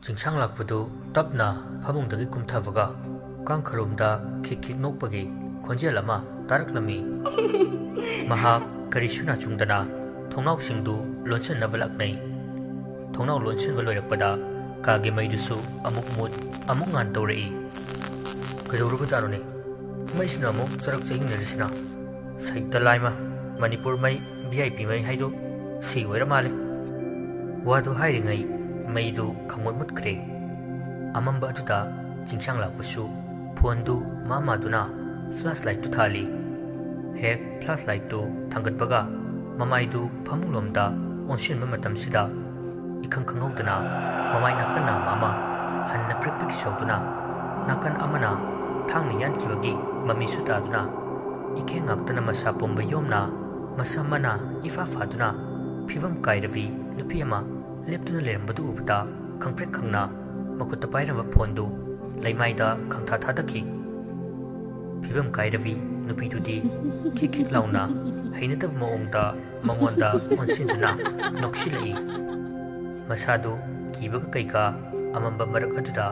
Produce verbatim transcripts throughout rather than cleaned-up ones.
ꯆꯤꯡꯁꯥꯡ ꯂꯥꯛꯄꯗꯨ ꯇꯞꯅ ꯐꯃꯨꯡꯗꯒꯤ ꯀꯨꯝꯊꯕꯒ ꯀꯥꯡꯈꯔꯣꯝꯗ ꯈꯤꯛ ꯈꯤꯛ ꯅꯣꯛꯄꯒꯤ ꯈꯣꯟꯖꯦꯜ ꯑꯃ ꯇꯥꯔꯛꯂꯝꯃꯤ꯫ ꯃꯍꯥꯛ ꯀꯔꯤꯁꯨ ꯅꯥꯆꯨꯡꯗꯅ ꯊꯣꯡꯅꯥꯎꯁꯤꯡꯗꯨ ꯂꯣꯟꯁꯤꯟꯅꯕ ꯂꯥꯛꯅꯩ꯫ ꯊꯣꯡꯅꯥꯎ ꯂꯣꯟꯁꯤꯟꯕ ꯂꯣꯏꯔꯛꯄꯗ ꯀꯥꯒꯤ ꯃꯩꯗꯨꯁꯨ ꯑꯃꯨꯛ ꯃꯨꯠ ꯑꯃꯨꯛ ꯉꯥꯟ ꯇꯧꯔꯛꯏ꯫ "ꯀꯩꯗꯧꯔꯕꯖꯥꯠꯅꯣꯅꯦ? ꯃꯩꯁꯤꯅ ꯑꯃꯨꯛ ꯆꯔꯛ ꯆꯍꯤꯡꯅꯔꯤꯁꯤꯅ? ꯁꯩꯇ ꯂꯥꯏꯃ, ꯃꯅꯤꯄꯨꯔ ꯃꯩ, ꯚꯤ ꯑꯥꯏ ꯄꯤ ꯃꯩ ꯍꯥꯏꯗꯣ ꯁꯤ ꯑꯣꯏꯔ ꯃꯥꯜꯂꯦ"꯫ ꯋꯥꯗꯨ ꯍꯥꯏꯔꯤꯉꯩ ꯃꯩꯗꯨ ꯈꯪꯃꯨꯠ ꯃꯨꯠꯈ꯭ꯔꯦ꯫ ꯑꯃꯝꯕ ꯑꯗꯨꯗ ꯆꯤꯡꯁꯥꯡ ꯂꯥꯛꯄꯁꯨ ꯐꯣꯟꯗꯨ ꯃꯥ ꯃꯥꯗꯨꯅ ꯐ꯭ꯂꯥꯁ ꯂꯥꯏꯠꯇꯨ ꯊꯥꯜꯂꯤ꯫ ꯍꯦꯛ ꯐ꯭ꯂꯥꯁ ꯂꯥꯏꯠꯇꯨ ꯊꯥꯡꯒꯠꯄꯒ ꯃꯃꯥꯏꯗꯨ ꯐꯃꯨꯡꯂꯣꯝꯗ ꯑꯣꯟꯁꯤꯟꯕ ꯃꯇꯝꯁꯤꯗ ꯏꯈꯪ ꯈꯪꯍꯧꯗꯅ ꯃꯃꯥꯏ ꯅꯥꯀꯟ ꯅꯥꯝꯃ ꯑꯃ ꯍꯟꯅ ꯄ꯭ꯔꯤꯛ ꯄ꯭ꯔꯤꯛ ꯁꯧꯗꯨꯅ, ꯅꯥꯀꯟ ꯑꯃꯅ ꯊꯥꯡꯅ ꯌꯥꯟꯈꯤꯕꯒꯤ ꯃꯃꯤꯁꯨ ꯇꯥꯗꯨꯅ, ꯏꯈꯦꯡ ꯉꯥꯛꯇꯅ ꯃꯁꯥ ꯄꯨꯝꯕ ꯌꯣꯝꯅ, ꯃꯁꯝ ꯃꯅꯥ ꯏꯐꯥ ꯐꯥꯗꯨꯅ, ꯐꯤꯕꯝ ꯀꯥꯏꯔꯕꯤ ꯅꯨꯄꯤ ꯑꯃ ꯂꯦꯞꯇꯨꯅ ꯂꯩꯔꯝꯕꯗꯨ ꯎꯕꯗ, ꯈꯪꯄ꯭ꯔꯦꯛ ꯈꯪꯅ ꯃꯈꯨꯠꯇ ꯄꯥꯏꯔꯝꯕ ꯐꯣꯟꯗꯨ ꯂꯩꯃꯥꯏꯗ ꯈꯪꯊꯥ ꯊꯥꯗꯈꯤ꯫ ꯐꯤꯕꯝ ꯀꯥꯏꯔꯕꯤ ꯅꯨꯄꯤꯗꯨꯗꯤ ꯈꯤꯛ ꯈꯤꯛ ꯂꯥꯎꯅ ꯍꯩꯅꯗꯕ ꯃꯑꯣꯡꯗ ꯃꯉꯣꯟꯗ ꯑꯣꯟꯁꯤꯟꯗꯨꯅ ꯅꯣꯛꯁꯤꯜꯂꯛꯏ꯫ ꯃꯁꯥꯗꯨ ꯀꯤꯕꯒ ꯀꯩꯒ ꯑꯃꯝꯕ ꯃꯔꯛ ꯑꯗꯨꯗ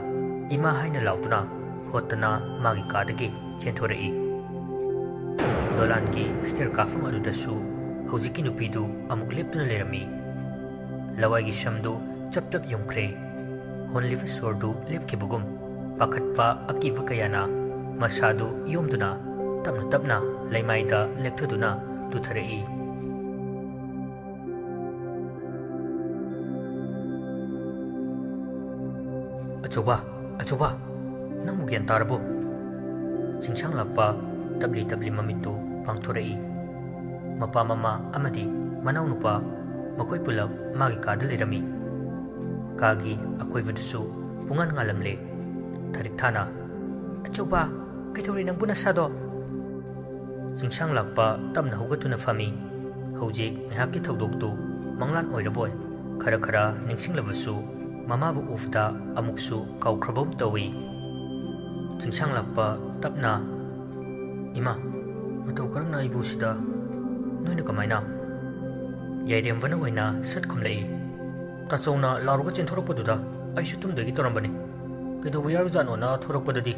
"ꯏꯃꯥ" ꯍꯥꯏꯅ ꯂꯥꯎꯗꯨꯅ ꯍꯣꯠꯇꯅ ꯃꯥꯒꯤ ꯀꯥꯗꯒꯤ ꯆꯦꯟꯊꯣꯔꯛꯏ꯫ ꯗꯣꯂꯥꯟꯒꯤ ꯁ꯭ꯇꯦꯌꯔ ꯀꯥꯐꯝ ꯑꯗꯨꯗꯁꯨ ꯍꯧꯖꯤꯛꯀꯤ ꯅꯨꯄꯤꯗꯨ ꯑꯃꯨꯛ ꯂꯦꯞꯇꯨꯅ ꯂꯩꯔꯝꯃꯤ꯫ ꯂꯋꯥꯏꯒꯤ ꯁꯝꯗꯨ ꯆꯞ ꯆꯞ ꯌꯨꯡꯈ꯭ꯔꯦ꯫ ꯍꯣꯟꯂꯤꯕ ꯁꯣꯔꯗꯨ ꯂꯦꯞꯈꯤꯕꯒꯨꯝ ꯄꯥꯈꯠꯄ ꯑꯀꯤꯕ ꯀꯌꯥꯅ ꯃꯁꯥꯗꯨ ꯌꯣꯝꯗꯨꯅ ꯇꯞꯅ ꯇꯞꯅ ꯂꯩꯃꯥꯏꯗ ꯂꯦꯛꯊꯗꯨꯅ ꯇꯨꯊꯔꯛꯏ꯫ "ꯑꯆꯧꯕ, ꯑꯆꯧꯕ, ꯅꯪꯕꯨ ꯒ꯭ꯌꯥꯟ ꯇꯥꯔꯕꯣ?" ꯆꯤꯡꯁꯥꯡ ꯂꯥꯛꯄ ꯇꯞꯂꯤ ꯇꯞꯂꯤ ꯃꯃꯤꯠꯇꯨ ꯄꯥꯡꯊꯣꯔꯛꯏ꯫ ꯃꯄꯥ ꯃꯃꯥ ꯑꯃꯗꯤ ꯃꯅꯥꯎꯅꯨꯄꯥ ꯃꯈꯣꯏ ꯄꯨꯂꯞ ꯃꯥꯒꯤ ꯀꯥꯗ ꯂꯩꯔꯝꯃꯤ꯫ ꯀꯥꯒꯤ ꯑꯀꯣꯏꯕꯗꯨꯁꯨ ꯄꯨꯡꯉꯥꯟ ꯉꯥꯜꯂꯝꯂꯦ꯫ ꯊꯥꯔꯤꯛ ꯊꯥꯅ, "ꯑꯆꯧꯕ, ꯀꯩꯗꯧꯔꯦ ꯅꯪꯕꯨ ꯅꯁꯥꯗꯣ?" ꯆꯤꯡꯁꯥꯡ ꯂꯥꯛꯄ ꯇꯞꯅ ꯍꯧꯒꯠꯇꯨꯅ ꯐꯝꯃꯤ꯫ ꯍꯧꯖꯤꯛ ꯉꯥꯏꯍꯥꯛꯀꯤ ꯊꯧꯗꯣꯛꯇꯨ ꯃꯪꯂꯥꯟ ꯑꯣꯏꯔꯕꯣꯏ ꯈꯔ ꯈꯔ ꯅꯤꯡꯁꯤꯡꯂꯕꯁꯨ, ꯃꯃꯥꯕꯨ ꯎꯕꯗ ꯑꯃꯨꯛꯁꯨ ꯀꯥꯎꯈ꯭ꯔꯕꯒꯨꯝ ꯇꯧꯏ꯫ ꯆꯤꯡꯁꯥꯡ ꯂꯥꯛꯄ ꯇꯞꯅ, "ꯏꯃꯥ, ꯃꯇꯧ ꯀꯔꯝꯅ ꯑꯩꯕꯨ ꯁꯤꯗ? ꯅꯣꯏꯅ ꯀꯃꯥꯏꯅ?" ꯌꯥꯏꯔꯦꯝꯕꯅ ꯑꯣꯏꯅ ꯁꯠ ꯈꯨꯝꯂꯛꯏ꯫ "ꯇꯥꯆꯧꯅ ꯂꯥꯎꯔꯒ ꯆꯦꯟꯊꯣꯔꯛꯄꯗꯨꯗ ꯑꯩꯁꯨ ꯇꯨꯝꯗꯣꯏꯒꯤ ꯇꯧꯔꯝꯕꯅꯤ꯫ ꯀꯩꯗꯧꯕ ꯌꯥꯎꯔꯖꯥꯠꯅꯣꯅ ꯊꯣꯔꯛꯄꯗꯗꯤ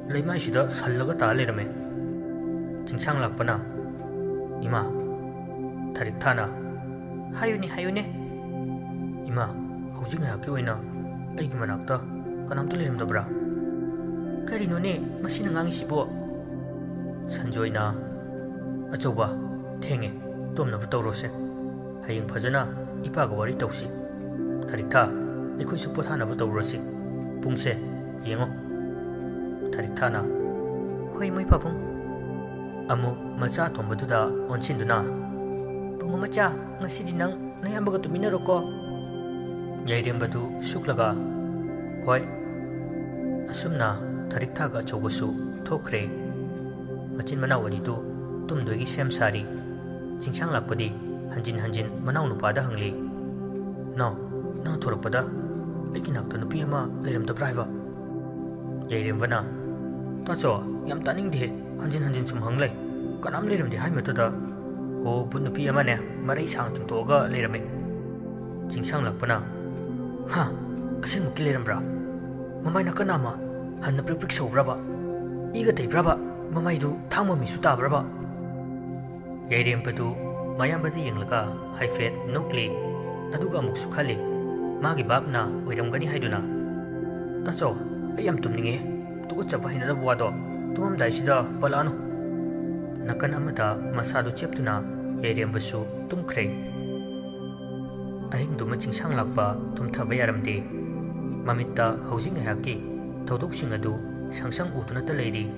ꯂꯩꯃꯥꯏꯁꯤꯗ ꯁꯜꯂꯒ ꯇꯥ ꯂꯩꯔꯝꯃꯦ꯫" ꯆꯤꯡꯁꯥꯡ ꯂꯥꯛꯄꯅ, "ꯏꯃꯥ, ꯊꯥꯔꯤꯛ ꯊꯥꯅ, ꯍꯥꯏꯌꯨꯅꯦ, ꯍꯥꯏꯌꯨꯅꯦ꯫ ꯏꯃꯥ, ꯍꯧꯖꯤꯛ ꯉꯥꯏꯍꯥꯛꯀꯤ ꯑꯣꯏꯅ ꯑꯩꯒꯤ ꯃꯅꯥꯛꯇ ꯀꯅꯥꯝꯇ ꯂꯩꯔꯝꯗꯕ꯭ꯔꯥ?" "ꯀꯔꯤꯅꯣꯅꯦ ꯃꯁꯤꯅ ꯉꯥꯡꯉꯤꯁꯤꯕꯣ?" ꯁꯟꯖꯣꯏꯅ, "ꯑꯆꯧꯕ, ꯊꯦꯡꯉꯦ, ꯇꯨꯝꯅꯕ ꯇꯧꯔꯣꯁꯦ꯫ ꯍꯌꯦꯡ ꯐꯖꯅ ꯏꯄꯥꯒ ꯋꯥꯔꯤ ꯇꯧꯁꯤ꯫ ꯊꯥꯔꯤꯛ ꯊꯥ, ꯑꯩꯈꯣꯏꯁꯨ ꯄꯣꯊꯥꯅꯕ ꯇꯧꯔꯨꯔꯁꯤ꯫ ꯄꯨꯡꯁꯦ ꯌꯦꯡꯉꯣ꯫" ꯊꯥꯔꯤꯛ ꯊꯥꯅ, "ꯍꯣꯏ, ꯃꯣꯏ ꯄꯥꯕꯨꯡ꯫" ꯑꯃꯨꯛ ꯃꯆꯥ ꯑꯇꯣꯝꯕꯗꯨꯗ ꯑꯣꯟꯁꯤꯟꯗꯨꯅ, "ꯕꯨꯡꯉꯣ ꯃꯆꯥ, ꯉꯁꯤꯗꯤ ꯅꯪ ꯅꯌꯥꯝꯕꯒ ꯇꯨꯃꯤꯟꯅꯔꯣꯀꯣ꯫" ꯌꯥꯏꯔꯦꯝꯕꯗꯨ ꯁꯨꯛꯂꯒ, "ꯍꯣꯏ꯫" ꯑꯁꯨꯝꯅ ꯊꯥꯔꯤꯛ ꯊꯥꯒ ꯑꯆꯧꯕꯁꯨ ꯊꯣꯛꯈ꯭ꯔꯦ꯫ ꯃꯆꯤꯟ ꯃꯅꯥꯎ ꯑꯅꯤꯗꯨ ꯇꯨꯝꯗꯣꯏꯒꯤ ꯁꯦꯝ ꯁꯥꯔꯤ꯫ ꯆꯤꯡꯁꯥꯡ ꯂꯥꯛꯄꯗꯤ ꯍꯟꯖꯤꯟ ꯍꯟꯖꯤꯟ ꯃꯅꯥꯎ ꯅꯨꯄꯥꯗ ꯍꯪꯂꯤ, "ꯅꯥꯎ, ꯅꯪ ꯊꯣꯔꯛꯄꯗ ꯑꯩꯒꯤ ꯅꯥꯛꯇ ꯅꯨꯄꯤ ꯑꯃ ꯂꯩꯔꯝꯗꯕ꯭ꯔꯥ ꯍꯥꯏꯕ?" ꯌꯥꯏꯔꯦꯝꯕꯅ, "ꯇꯥꯆꯧ, ꯌꯥꯝ ꯇꯥꯅꯤꯡꯗꯦ, ꯍꯟꯖꯤꯟ ꯍꯟꯖꯤꯟ ꯁꯨꯝ ꯍꯪ ꯂꯩ꯫ ꯀꯅꯥꯝ ꯂꯩꯔꯝꯗꯦ ꯍꯥꯏ ꯃꯇꯨꯗ꯫ ꯍꯣ, ꯕꯨꯠ ꯅꯨꯄꯤ ꯑꯃꯅꯦ, ꯃꯔꯩ ꯁꯥꯡ ꯇꯤꯡꯊꯣꯛꯑꯒ ꯂꯩꯔꯝꯃꯦ꯫" ꯆꯤꯡꯁꯥꯡ ꯂꯥꯛꯄꯅ, "ꯍꯥ? ꯑꯁꯦꯡꯃꯛꯀꯤ ꯂꯩꯔꯝꯕ꯭ꯔꯥ? ꯃꯃꯥꯏ ꯅꯥꯀꯟ ꯅꯥꯝꯃ ꯍꯟꯅ ꯄ꯭ꯔꯤꯛ ꯄ꯭ꯔꯤꯛ ꯁꯧꯕ꯭ꯔꯕ? ꯏꯒ ꯇꯩꯕ꯭ꯔꯕ? ꯃꯃꯥꯏꯗꯨ ꯊꯥꯡ ꯃꯃꯤꯁꯨ ꯇꯥꯕ꯭ꯔꯕ?" ꯌꯥꯏꯔꯦꯝꯕꯗꯨ ꯃꯌꯥꯝꯕꯗ ꯌꯦꯡꯂꯒ ꯍꯥꯏꯐꯦꯠ ꯅꯣꯛꯂꯤ꯫ ꯑꯗꯨꯒ ꯑꯃꯨꯛꯁꯨ ꯈꯜꯂꯤ, ꯃꯥꯒꯤ ꯚꯥꯞꯅ ꯑꯣꯏꯔꯝꯒꯅꯤ ꯍꯥꯏꯗꯨꯅ꯫ "ꯇꯥꯆꯧ, ꯑꯩ ꯌꯥꯝ ꯇꯨꯝꯅꯤꯡꯉꯦ꯫ ꯇꯨꯀꯠꯆꯕ ꯍꯩꯅꯗꯕ ꯋꯥꯗꯣ ꯇꯨꯝꯃꯝꯗꯥꯏꯁꯤꯗ ꯄꯜꯂꯛꯑꯅꯨ꯫" ꯅꯥꯀꯟ ꯑꯃꯗ ꯃꯁꯥꯗꯨ ꯆꯦꯞꯇꯨꯅ ꯌꯥꯏꯔꯦꯝꯕꯁꯨ ꯇꯨꯝꯈ꯭ꯔꯦ꯫ ꯑꯍꯤꯡꯗꯨꯃ ꯆꯤꯡꯁꯥꯡ ꯂꯥꯛꯄ ꯇꯨꯝꯊꯕ ꯌꯥꯔꯝꯗꯦ꯫ ꯃꯃꯤꯠꯇ ꯍꯧꯖꯤꯛ ꯉꯥꯏꯍꯥꯛꯀꯤ ꯊꯧꯗꯣꯛꯁꯤꯡ ꯑꯗꯨ ꯁꯪꯁꯪ ꯎꯗꯨꯅꯇ ꯂꯩꯔꯤ꯫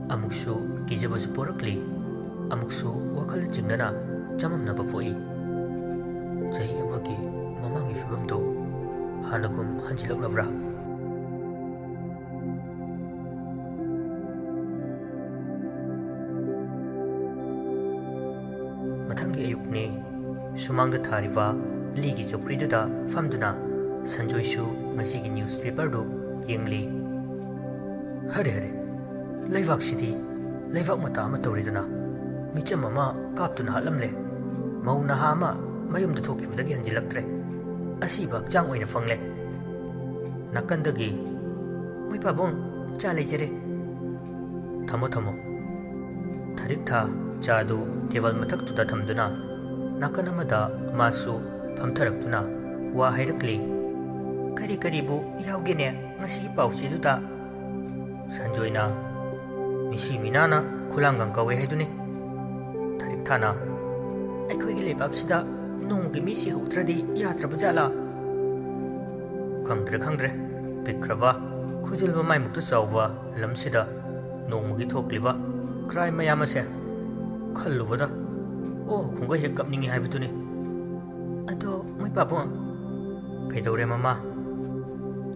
ꯑꯃꯨꯛꯁꯨ ꯀꯤꯖꯕꯁꯨ ꯄꯣꯔꯛꯂꯤ, ꯑꯃꯨꯛꯁꯨ ꯋꯥꯈꯜ ꯆꯤꯡꯅꯅ ꯆꯃꯝꯅꯕ ꯄꯣꯛꯏ꯫ ꯆꯍꯤ ꯑꯃꯒꯤ ꯃꯃꯥꯡꯒꯤ ꯐꯤꯕꯝꯗꯨ ꯍꯥꯟꯅꯒꯨꯝ ꯍꯟꯖꯤꯜꯂꯛꯂꯕ꯭ꯔꯥ? ꯃꯊꯪꯒꯤ ꯑꯌꯨꯛꯅꯤ꯫ ꯁꯨꯃꯥꯡꯗ ꯊꯥꯔꯤꯕ ꯂꯤꯒꯤ ꯆꯧꯀ꯭ꯔꯤꯗꯨꯗ ꯐꯝꯗꯨꯅ ꯁꯟꯖꯣꯏꯁꯨ ꯉꯁꯤꯒꯤ ꯅ꯭ꯌꯨꯁꯄꯦꯄꯔꯗꯨ ꯌꯦꯡꯂꯤ꯫ ꯍꯔꯦ ꯍꯔꯦ, ꯂꯩꯕꯥꯛꯁꯤꯗꯤ ꯂꯩꯕꯥꯛ ꯃꯇꯥ ꯑꯃ ꯇꯧꯔꯦꯗꯅ꯫ ꯃꯤꯆꯝ ꯑꯃ ꯀꯥꯞꯇꯨꯅ ꯍꯥꯠꯂꯝꯂꯦ꯫ ꯃꯧ ꯅꯍꯥ ꯑꯃ ꯃꯌꯨꯝꯗ ꯊꯣꯛꯈꯤꯕꯗꯒꯤ ꯍꯟꯖꯤꯜꯂꯛꯇ꯭ꯔꯦ꯫ ꯑꯁꯤꯕ ꯍꯛꯆꯥꯡ ꯑꯣꯏꯅ ꯐꯪꯂꯦ꯫ ꯅꯥꯀꯟꯗꯒꯤ, "ꯃꯣꯏ ꯄꯥꯕꯨꯡ, ꯆꯥ ꯂꯩꯖꯔꯦ꯫ ꯊꯝꯃꯣ, ꯊꯝꯃꯣ꯫" ꯊꯔꯤꯛꯊꯥ ꯆꯥꯗꯨ ꯇꯦꯕꯜ ꯃꯊꯛꯇꯨꯗ ꯊꯝꯗꯨꯅ ꯅꯥꯀꯟ ꯑꯃꯗ ꯃꯥꯁꯨ ꯐꯝꯊꯔꯛꯇꯨꯅ ꯋꯥ ꯍꯥꯏꯔꯛꯂꯤ꯫ "ꯀꯔꯤ ꯀꯔꯤꯕꯨ ꯌꯥꯎꯒꯦꯅꯦ ꯉꯁꯤꯒꯤ ꯄꯥꯎꯆꯦꯗꯨꯗ?" ꯁꯟꯖꯣꯏꯅ, "ꯃꯤꯁꯤ ꯃꯤꯅꯥꯅ ꯈꯨꯂꯥꯡꯒꯪ ꯀꯧꯋꯦ ꯍꯥꯏꯗꯨꯅꯤ꯫" ꯊꯔꯤꯛꯊꯥꯅ, "ꯑꯩꯈꯣꯏꯒꯤ ꯂꯩꯕꯥꯛꯁꯤꯗ ꯅꯣꯡꯃꯒꯤ ꯃꯤꯁꯤ ꯍꯧꯗ꯭ꯔꯗꯤ ꯌꯥꯗ꯭ꯔꯕ ꯖꯥꯠꯂꯥ?" "ꯈꯪꯗ꯭ꯔꯦ, ꯈꯪꯗ꯭ꯔꯦ꯫ ꯄꯤꯛꯈ꯭ꯔꯕ, ꯈꯨꯖꯤꯜ ꯃꯃꯥꯏꯃꯨꯛꯇ ꯆꯥꯎꯕ ꯂꯝꯁꯤꯗ ꯅꯣꯡꯃꯒꯤ ꯊꯣꯛꯂꯤꯕ ꯀ꯭ꯔꯥꯏꯝ ꯃꯌꯥꯝ ꯑꯁꯦ ꯈꯜꯂꯨꯕꯗ ꯑꯣ ꯈꯣꯡꯒꯩ ꯍꯦꯛ ꯀꯞꯅꯤꯡꯉꯤ ꯍꯥꯏꯕꯗꯨꯅꯤ꯫" "ꯑꯗꯣ ꯃꯣꯏ ꯄꯥꯕꯨꯡ꯫" "ꯀꯩꯗꯧꯔꯦ ꯃꯃꯥ?"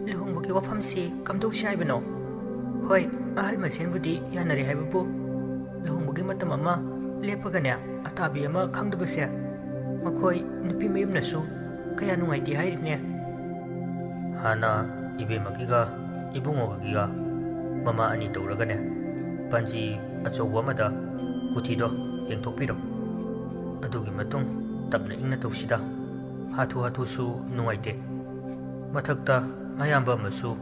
"ꯂꯨꯍꯣꯡꯕꯒꯤ ꯋꯥꯐꯝꯁꯤ ꯀꯝꯗꯧꯁꯤ ꯍꯥꯏꯕꯅꯣ? ꯍꯣꯏ, ꯑꯍꯜ ꯃꯁꯦꯟꯕꯨꯗꯤ ꯌꯥꯅꯔꯦ ꯍꯥꯏꯕꯕꯨ, ꯂꯨꯍꯣꯡꯕꯒꯤ ꯃꯇꯝ ꯑꯃ ꯂꯦꯞꯄꯒꯅꯦ, ꯑꯇꯥꯕꯤ ꯑꯃ ꯈꯪꯗꯕꯁꯦ ꯃꯈꯣꯏ ꯅꯨꯄꯤ ꯃꯌꯨꯝꯅꯁꯨ ꯀꯌꯥ ꯅꯨꯡꯉꯥꯏꯇꯦ ꯍꯥꯏꯔꯤꯅꯦ꯫" "ꯍꯥꯟꯅ ꯏꯕꯦꯝꯃꯒꯤꯒ ꯏꯕꯨꯡꯉꯣꯒꯤꯒ ꯃꯃꯥ ꯑꯅꯤ ꯇꯧꯔꯒꯅꯦ, ꯄꯥꯟꯖꯤ ꯑꯆꯧꯕ ꯑꯃꯗ ꯀꯨꯊꯤꯗꯣ ꯌꯦꯡꯊꯣꯛꯄꯤꯔꯣ꯫ ꯑꯗꯨꯒꯤ ꯃꯇꯨꯡ ꯇꯞꯅ ꯏꯪꯅ ꯇꯧꯁꯤꯗ꯫ ꯍꯥꯊꯨ ꯍꯥꯊꯨꯁꯨ ꯅꯨꯡꯉꯥꯏꯇꯦ꯫ ꯃꯊꯛꯇ ꯃꯌꯥꯝꯕ ꯑꯃꯁꯨ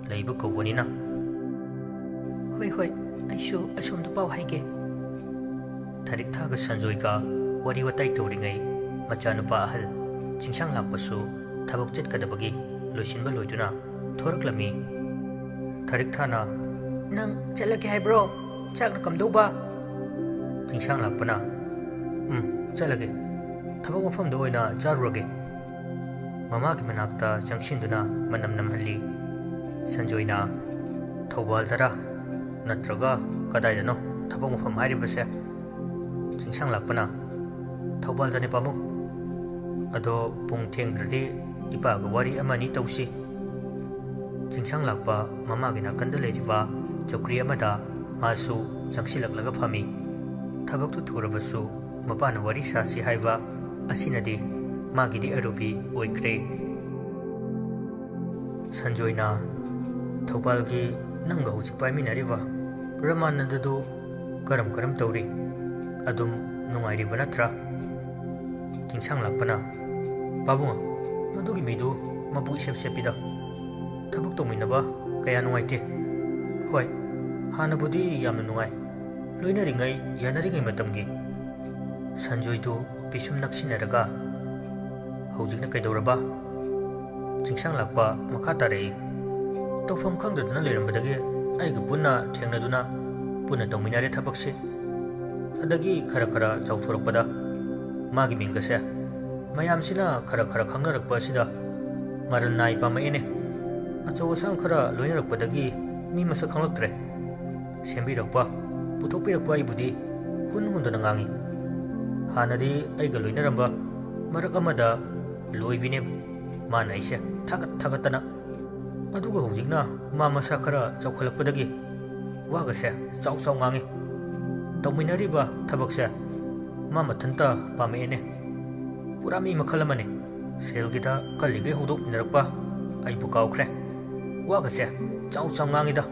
ꯂꯩꯕ ꯀꯧꯕꯅꯤꯅ꯫" "ꯍꯣꯏ, ꯍꯣꯏ, ꯑꯩꯁꯨ ꯑꯁꯣꯝꯗ ꯄꯥꯎ ꯍꯥꯏꯒꯦ꯫" ꯊꯔꯤꯛꯊꯥꯒ ꯁꯟꯖꯣꯏꯒ ꯋꯥꯔꯤ ꯋꯥꯇꯥꯏ ꯇꯧꯔꯤꯉꯩ, ꯃꯆꯥꯅꯨꯄꯥ ꯑꯍꯜ ꯆꯤꯡꯁꯥꯡ ꯂꯥꯛꯄꯁꯨ ꯊꯕꯛ ꯆꯠꯀꯗꯕꯒꯤ ꯂꯣꯏꯁꯤꯟꯕ ꯂꯣꯏꯗꯨꯅ ꯊꯣꯔꯛꯂꯝꯃꯤ꯫ ꯊꯔꯤꯛꯊꯥꯅ, "ꯅꯪ ꯆꯠꯂꯒꯦ ꯍꯥꯏꯕ꯭ꯔꯣ? ꯆꯥꯛꯅ ꯀꯝꯗꯧꯕ?" ꯆꯤꯡꯁꯥꯡ ꯂꯥꯛꯄꯅ, "ꯎꯝ, ꯆꯠꯂꯒꯦ꯫ ꯊꯕꯛ ꯃꯐꯝꯗ ꯑꯣꯏꯅ ꯆꯥꯔꯨꯔꯒꯦ꯫" ꯃꯃꯥꯒꯤ ꯃꯅꯥꯛꯇ ꯆꯪꯁꯤꯟꯗꯨꯅ ꯃꯅꯝ ꯅꯝꯍꯜꯂꯤ꯫ ꯁꯟꯖꯣꯏꯅ, "ꯊꯧꯕꯥꯜꯗꯔ ꯅꯠꯇ꯭ꯔꯒ ꯀꯗꯥꯏꯗꯅꯣ ꯊꯕꯛ ꯃꯐꯝ ꯍꯥꯏꯔꯤꯕꯁꯦ?" ꯆꯤꯡꯁꯥꯡ ꯂꯥꯛꯄꯅ, "ꯊꯧꯕꯥꯜꯗꯅꯦ ꯄꯥꯕꯨꯡ꯫ ꯑꯗꯣ ꯄꯨꯡ ꯊꯦꯡꯗ꯭ꯔꯗꯤ ꯏꯄꯥꯒ ꯋꯥꯔꯤ ꯑꯃ ꯑꯅꯤ ꯇꯧꯁꯤ꯫" ꯆꯤꯡꯁꯥꯡ ꯂꯥꯛꯄ ꯃꯃꯥꯒꯤ ꯅꯥꯀꯟꯗ ꯂꯩꯔꯤꯕ ꯆꯧꯀ꯭ꯔꯤ ꯑꯃꯗ ꯃꯥꯁꯨ ꯆꯪꯁꯤꯜꯂꯛꯂꯒ ꯐꯝꯃꯤ꯫ ꯊꯕꯛꯇꯨ ꯊꯨꯔꯕꯁꯨ ꯃꯄꯥꯅ ꯋꯥꯔꯤ ꯁꯥꯁꯤ ꯍꯥꯏꯕ ꯑꯁꯤꯅꯗꯤ ꯃꯥꯒꯤꯗꯤ ꯑꯔꯨꯕꯤ ꯑꯣꯏꯈ꯭ꯔꯦ꯫ ꯁꯟꯖꯣꯏꯅ, "ꯊꯧꯕꯥꯜꯒꯤ ꯅꯪꯒ ꯍꯧꯖꯤꯛ ꯄꯥꯏꯃꯤꯟꯅꯔꯤꯕ ꯔꯃꯥꯅꯟꯗꯗꯨ ꯀꯔꯝ ꯀꯔꯝ ꯇꯧꯔꯤ? ꯑꯗꯨꯝ ꯅꯨꯡꯉꯥꯏꯔꯤꯕ ꯅꯠꯇ꯭ꯔꯥ?" ꯆꯤꯡꯁꯥꯡ ꯂꯥꯛꯄꯅ, "ꯄꯥꯕꯨꯡ, ꯃꯗꯨꯒꯤ ꯃꯤꯗꯨ ꯃꯕꯨꯛ ꯏꯁꯦꯞ ꯁꯦꯞꯄꯤꯗ꯫ ꯊꯕꯛ ꯇꯧꯃꯤꯟꯅꯕ ꯀꯌꯥ ꯅꯨꯡꯉꯥꯏꯇꯦ꯫ ꯍꯣꯏ, ꯍꯥꯟꯅꯕꯨꯗꯤ ꯌꯥꯝꯅ ꯅꯨꯡꯉꯥꯏ, ꯂꯣꯏꯅꯔꯤꯉꯩ, ꯌꯥꯅꯔꯤꯉꯩ ꯃꯇꯝꯒꯤ꯫" ꯁꯟꯖꯣꯏꯗꯨ ꯄꯤꯁꯨꯝ ꯅꯛꯁꯤꯟꯅꯔꯒ, "ꯍꯧꯖꯤꯛꯅ ꯀꯩꯗꯧꯔꯕ?" ꯆꯤꯡꯁꯥꯡ ꯂꯥꯛꯄ ꯃꯈꯥ ꯇꯥꯔꯛꯏ, "ꯇꯧꯐꯝ ꯈꯪꯗꯗꯅ ꯂꯩꯔꯝꯕꯗꯒꯤ ꯑꯩꯒ ꯄꯨꯟꯅ ꯊꯦꯡꯅꯗꯨꯅ ꯄꯨꯟꯅ ꯇꯧꯃꯤꯟꯅꯔꯦ ꯊꯕꯛꯁꯤ꯫ ꯑꯗꯒꯤ ꯈꯔ ꯈꯔ ꯆꯥꯎꯊꯣꯔꯛꯄꯗ ꯃꯥꯒꯤ ꯃꯤꯡꯒꯁꯦ ꯃꯌꯥꯝꯁꯤꯅ ꯈꯔ ꯈꯔ ꯈꯪꯅꯔꯛꯄ ꯑꯁꯤꯗ ꯃꯔꯜ ꯅꯥꯏ ꯄꯥꯝꯃꯛꯑꯦꯅꯦ꯫ ꯑꯆꯧ ꯑꯁꯥꯡ ꯈꯔ ꯂꯣꯏꯅꯔꯛꯄꯗꯒꯤ ꯃꯤ ꯃꯁꯛ ꯈꯪꯂꯛꯇ꯭ꯔꯦ꯫ ꯁꯦꯝꯕꯤꯔꯛꯄ, ꯄꯨꯊꯣꯛꯄꯤꯔꯛꯄ ꯑꯩꯕꯨꯗꯤ ꯍꯨꯟ ꯍꯨꯟꯗꯅ ꯉꯥꯡꯉꯤ꯫ ꯍꯥꯟꯅꯗꯤ ꯑꯩꯒ ꯂꯣꯏꯅꯔꯝꯕ ꯃꯔꯛ ꯑꯃꯗ ꯂꯣꯏꯕꯤꯅꯦ ꯃꯥꯅ ꯑꯩꯁꯦ ꯊꯥꯒꯠ ꯊꯥꯒꯠꯇꯅ꯫ ꯑꯗꯨꯒ ꯍꯧꯖꯤꯛꯅ ꯃꯥ ꯃꯁꯥ ꯈꯔ ꯆꯥꯎꯈꯠꯂꯛꯄꯗꯒꯤ ꯋꯥꯒꯁꯦ ꯆꯥꯎ ꯆꯥꯎ ꯉꯥꯡꯉꯤ꯫ ꯇꯧꯃꯤꯟꯅꯔꯤꯕ ꯊꯕꯛꯁꯦ ꯃꯥ ꯃꯊꯟꯇ ꯄꯥꯝꯃꯛꯑꯦꯅꯦ꯫ ꯄꯨꯔꯥ ꯃꯤ ꯃꯈꯜ ꯑꯃꯅꯤ꯫ ꯁꯦꯜꯒꯤꯗ ꯀꯜꯂꯤꯈꯩ ꯍꯧꯗꯣꯛꯃꯤꯟꯅꯔꯛꯄ ꯑꯩꯕꯨ ꯀꯥꯎꯈ꯭ꯔꯦ꯫ ꯋꯥꯒꯁꯦ ꯆꯥꯎ ꯆꯥꯎ ꯉꯥꯡꯉꯤꯗ꯫